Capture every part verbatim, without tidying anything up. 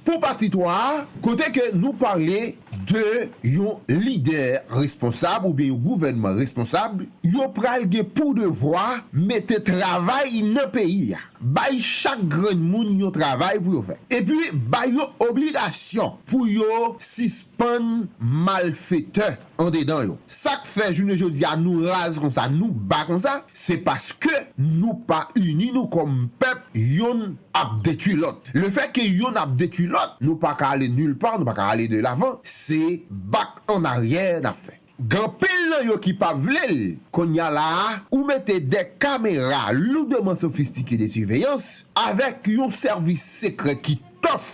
Pou pati twa a, kote ke nou pale de yon lidè responsab oubyen yon gouvènman responsab, yo pral gen pou devwa mete travay nan peyi a. Bay chak grenn moun yon travay pou yo fè. Epi bay yo obligasyon pou yo sispann malfetè andedan yo. Sa k fè jounen jodi a nou raz konsa, nou ba konsa, se paske nou pa ini nou kòm pèp, yonn ap detwi lòt. Lefètke yonn ap detwi lòt, nou pa ka ale nil pa, nou pa ka ale de lavan, se back en arrière n ap fè. Gen anpil nan yo ki p ap vle l. Kounye a la a, ou mete de kamera loudman sofistike de siveyans avèk yon sèvis sekrè ki tòf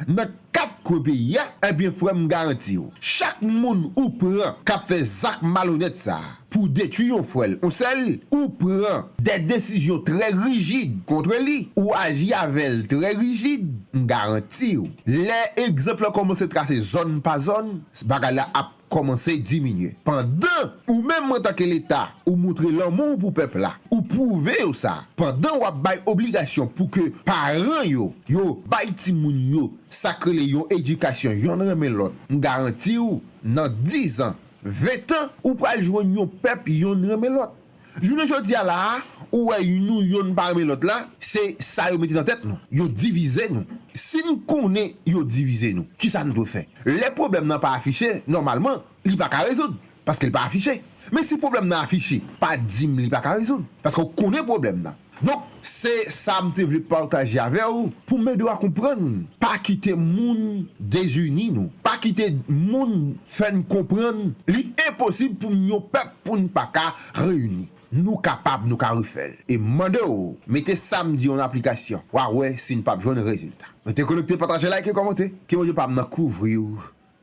nan kat kwen peyi a, ebyen, frè m, m garanti w, chak moun ou pran k ap fè zak malonèt sa a pou detwi yon frè l, yon sè l, ou pran de desizyon trè rijid kont li, ou aji avè l trè rijid, m garanti w, lè egzanp lan kòmanse trase zòn pa zòn, bagay la ap kòmanse diminye. Pandan ou menm antanke Leta, ou montre lanmou w pou pèp la, ou pwouve yo sa, pandan w ap bay obligasyon pou ke paran yo, yo bay timoun yo sa k rele yon edikasyon, yonn renmen lòt, m garanti w, nan diz an, ven tan, ou pral jwenn yon pèp yonn renmen lòt. Jounen jodi a la a, ou wè nou yonn pa renmen lòt la, se sa yo mete nan tèt nou. Yo divize nou. Si n konnen yo divize nou, kisa nou dwe fè? Lè pwoblèm nan pa afiche, nòmalman, li pa ka rezoud, paske l pa afiche. Men si pwoblèm nan afiche, pa di m li pa ka rezoud, paske w konnen pwoblèm nan. Donk, se sa m te vle pataje avè w, pou m ede w a konprann. Pa kite moun dezini nou. Pa kite moun fè n konprann li enposib pou n yon pèp pou n pa ka reyini. Nou kapab, nou ka refè l. E m mande w, mete sa m di yo an aplikasyon. W a wè si n p ap jwenn rezilta. Rete konekte, pataje, like, kòmante. Ke Bondye pa m nan kouvri w.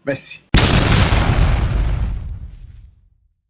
Mèsi.